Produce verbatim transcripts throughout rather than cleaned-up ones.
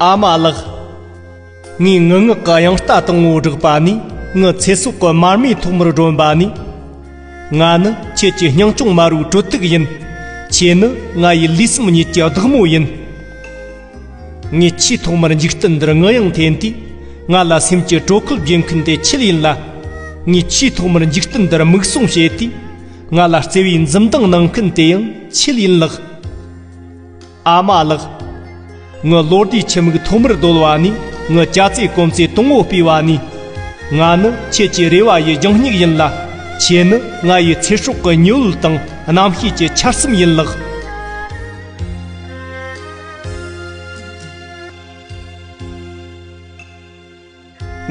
ཨ་མ་ལགས། ངས་ངུ་ངག་གི་དབྱངས་རྟ་དང་པོ་བསྒྲགས་པ་ནས། ངའི་ཚེ་སྲོག་གི་མར་མེ་ཐོག་མར་བསྒྲོན་པ་ནས། ང་ནི་ཁྱེད་ཀྱི་སྙིང་གཅུང་དམར་པོའི་གྲོད་ཐིག་ཡིན། ཁྱེད་ནི་ང་ཡི་ལུས་སེམས་གཉིས་ཀྱི་བདག་མོ་ཡིན། ངས་ཆེས་ཐོག་མར་འཇིག་རྟེན་འདིར་ངུ་དབྱངས་འཐེན་དུས། ང་ལ་སེམས་ཀྱི་དྲོད་ཁོལ་སྦྱིན་མཁན་དེ་ཁྱེད་ཡིན་ལ། ངས་ཆེས་ཐོག་མར་འཇིག་རྟེན་འདིར་མིག་ཟུང་བྱེད་དུས། ང་ལ་བརྩེ་བའི་འཛུམ་མདངས་གནང་མཁན་དེ་ཡང་ཁྱེད་ཡིན་ལགས། ཨ་མ་ལགས། ངའི་ལོ་ཟླའི་ཁྱིམ་མིག་ཐོག་མར་རྡོལ་བ་ནས། ངའི་ལྕགས་ཚེ་སྐོམ་ཚེ་དང་པོ་སྤོས་པ་ནས། ང་ནི་ཁྱེད་ཀྱི་རེ་བ་ཡི་རྒྱང་སྙིགས་ཡིན་ལ། ཁྱེད་ནི་ང་ཡི་ཚེ་སྲོག་གི་ཉི་འོད་དང་རྣམ་ཤེས་ཀྱི་ཆར་ཟིམ་ཡིན་ལགས།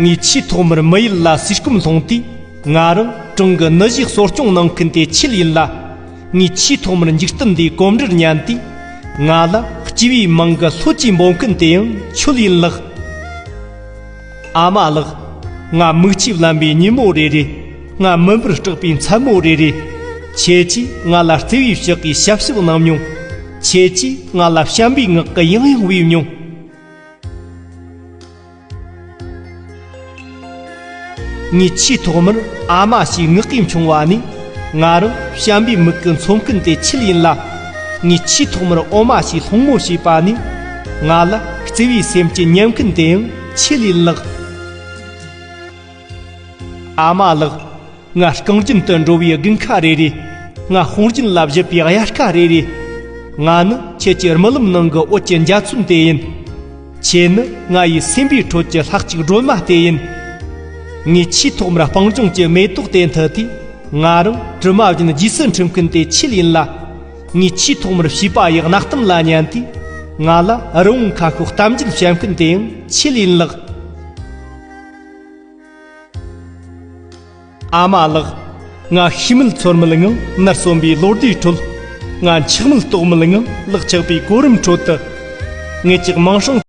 ངས་ཆེས་ཐོག་མར་མི་ཡུལ་ལ་ཟས་སྐོམ་སློང་དུས། ང་རང་བྲང་གི་ནུ་ཞོ་གསོ་སྐྱོང་གནང་མཁན་དེ་ཁྱེད་ཡིན་ལ། ངས་ཆེས་ཐོག་མར་འཇིག་རྟེན་འདིའི་གོམ་འགྲུལ་ཉན་དུས། ང་ལ་སྐྱེས་པའི་མིང་གི་ལྷོད་ཀྱིས་འབོད་མཁན་དེ་ཡང་ཁྱོད་ཡིན་ལགས། ཨ་མ་ལགས། ང་མིག་ཆུས་བརླན་པའི་ཉིན་མོ་རེ་རེ། ང་མུན་པར་སྐྲག་པའི་མཚན་མོ་རེ་རེ། ཁྱེད་ཀྱིས་ང་ལ་བརྩེ་བའི་ཕྱག་གིས་ཞབས་ཞུ་གནང་མྱོང་། ཁྱེད་ཀྱིས་ང་ལ་བྱམས་པའི་ངག་གིས་ཡང་ཡང་བོས་མྱོང་། ངས་ཆེས་ཐོག་མར་ཨ་མ་ཞེས་ངག་གིས་མཆོང་བ་ནས། ང་རང་བྱམས་པའི་མིག་གིས་འཚོ་མཁན་དེ་ཁྱེད་ཡིན་ལ། ངས་ཆེས་ཐོག་མར་འོ་མ་ཞེས་སློང་མོ་བྱས་པ་ནས། ང་ལ་བརྩེ་བའི་སེམས་ཀྱིས་ཉན་མཁན་དེ་ཡང་ཁྱེད་ཡིན་ལགས། ཨ་མ་ལགས། ང་རྐང་རྒྱན་དུ་འགྲོ་བའི་དགུན་ཁ་རེ་རེ། ང་དཔུང་རྒྱན་ལ་བཞད་པའི་དབྱར་ཁ་རེ་རེ། ང་ནི་ཁྱེད་ཀྱི་རྨི་ལམ་ནང་གི་འོད་ཀྱི་འཇའ་ཚོན་དེ་ཡིན། ཁྱེད་ནི་ང་ཡི་སེམས་པའི་ཁྲོད་ཀྱི་ལྷ་གཅིག་སྒྲོལ་མ་དེ་ཡིན། ངས་ཆེས་ཐོག་མར་སྤང་ལྗོངས་ཀྱི་མེ་ཏོག་དེ་འཐུ་དུས། ང་རང་དྲི་མ་བཞིན་རྗེས་སུ་འཁྲིད་མཁན་དེ་ཁྱེད་ཡིན་ལ། ངས་ཆེས་ཐོག་མར་བྱིས་པ་ཡི་གནའ་གཏམ་ལ་ཉན་དུས། ང་ལ་རི་བོང་ཁ་ཤོར་གཏམ་རྒྱུད་བཤད་མཁན་དེ་ཡང་ཁྱེད་ཡིན་ལགས། ཨ་མ་ལགས། ང་ཤེས་མེད་ཚོར་མེད་ངང་ནར་སོན་པའི་ལོ་ཟླའི་ཁྲོད། ང་འཆི་མེད་རྟོག་མེད་ངང་ལག་ཆགས་པའི་གོ་རིམ་ཁྲོད་དུ། ངེད་ཅག་མིང་སྲིང་